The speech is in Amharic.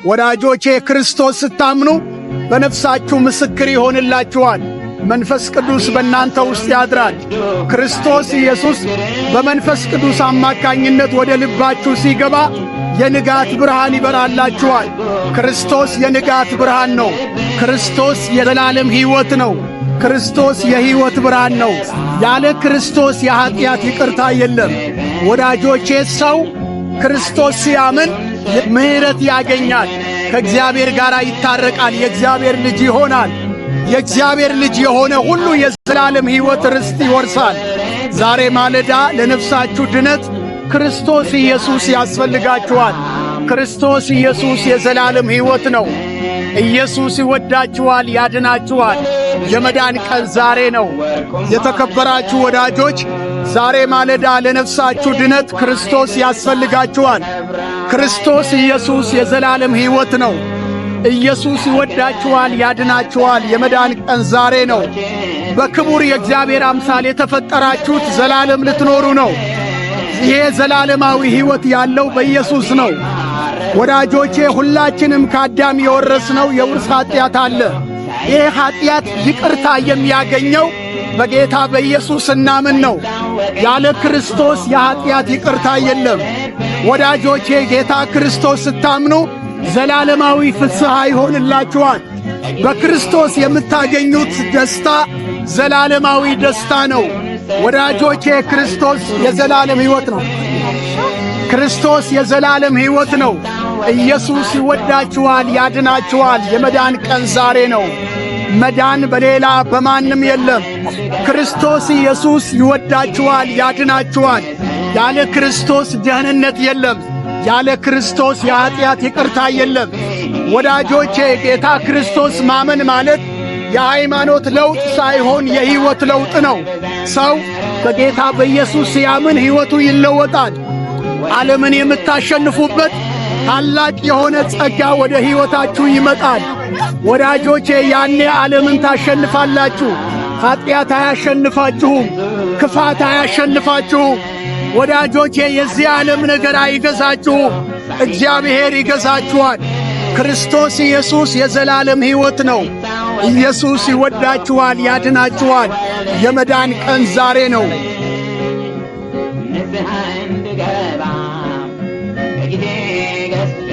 ወዳጆቼ፣ ክርስቶስ ስታምኑ በነፍሳችሁ ምስክር ይሆንላችኋል። መንፈስ ቅዱስ በእናንተ ውስጥ ያድራል። ክርስቶስ ኢየሱስ በመንፈስ ቅዱስ አማካኝነት ወደ ልባችሁ ሲገባ የንጋት ብርሃን ይበራላችኋል። ክርስቶስ የንጋት ብርሃን ነው። ክርስቶስ የዘላለም ሕይወት ነው። ክርስቶስ የሕይወት ብርሃን ነው። ያለ ክርስቶስ የኀጢአት ይቅርታ የለም። ወዳጆቼ፣ ሰው ክርስቶስ ሲያምን ምሕረት ያገኛል። ከእግዚአብሔር ጋር ይታረቃል። የእግዚአብሔር ልጅ ይሆናል። የእግዚአብሔር ልጅ የሆነ ሁሉ የዘላለም ሕይወት ርስት ይወርሳል። ዛሬ ማለዳ ለነፍሳችሁ ድነት ክርስቶስ ኢየሱስ ያስፈልጋችኋል። ክርስቶስ ኢየሱስ የዘላለም ሕይወት ነው። ኢየሱስ ይወዳችኋል፣ ያድናችኋል። የመዳን ቀን ዛሬ ነው። የተከበራችሁ ወዳጆች፣ ዛሬ ማለዳ ለነፍሳችሁ ድነት ክርስቶስ ያስፈልጋችኋል። ክርስቶስ ኢየሱስ የዘላለም ሕይወት ነው። ኢየሱስ ይወዳችኋል፣ ያድናችኋል። የመዳን ቀን ዛሬ ነው። በክቡር የእግዚአብሔር አምሳል የተፈጠራችሁት ዘላለም ልትኖሩ ነው። ይሄ ዘላለማዊ ሕይወት ያለው በኢየሱስ ነው። ወዳጆቼ፣ ሁላችንም ከአዳም የወረስነው የውርስ ኀጢአት አለ። ይሄ ኀጢአት ይቅርታ የሚያገኘው በጌታ በኢየሱስ ስናምን ነው። ያለ ክርስቶስ የኀጢአት ይቅርታ የለም። ወዳጆቼ፣ ጌታ ክርስቶስ ስታምኑ ዘላለማዊ ፍስሐ ይሆንላችኋል። በክርስቶስ የምታገኙት ደስታ ዘላለማዊ ደስታ ነው። ወዳጆቼ፣ ክርስቶስ የዘላለም ሕይወት ነው። ክርስቶስ የዘላለም ሕይወት ነው። ኢየሱስ ይወዳችኋል፣ ያድናችኋል። የመዳን ቀን ዛሬ ነው። መዳን በሌላ በማንም የለም። ክርስቶስ ኢየሱስ ይወዳችኋል፣ ያድናችኋል። ያለ ክርስቶስ ደህንነት የለም። ያለ ክርስቶስ የኀጢአት ይቅርታ የለም። ወዳጆቼ፣ ጌታ ክርስቶስ ማመን ማለት የሃይማኖት ለውጥ ሳይሆን የሕይወት ለውጥ ነው። ሰው በጌታ በኢየሱስ ሲያምን ሕይወቱ ይለወጣል። ዓለምን የምታሸንፉበት ታላቅ የሆነ ጸጋ ወደ ሕይወታችሁ ይመጣል። ወዳጆቼ፣ ያኔ ዓለምን ታሸንፋላችሁ። ኀጢአት አያሸንፋችሁም። ክፋት አያሸንፋችሁም። ወዳጆቼ፣ የዚህ ዓለም ነገር አይገዛችሁም። እግዚአብሔር ይገዛችኋል። ክርስቶስ ኢየሱስ የዘላለም ሕይወት ነው። ኢየሱስ ይወዳችኋል፣ ያድናችኋል። የመዳን ቀን ዛሬ ነው። ንስሐ እንድገባ በጊዜ ገስጽ።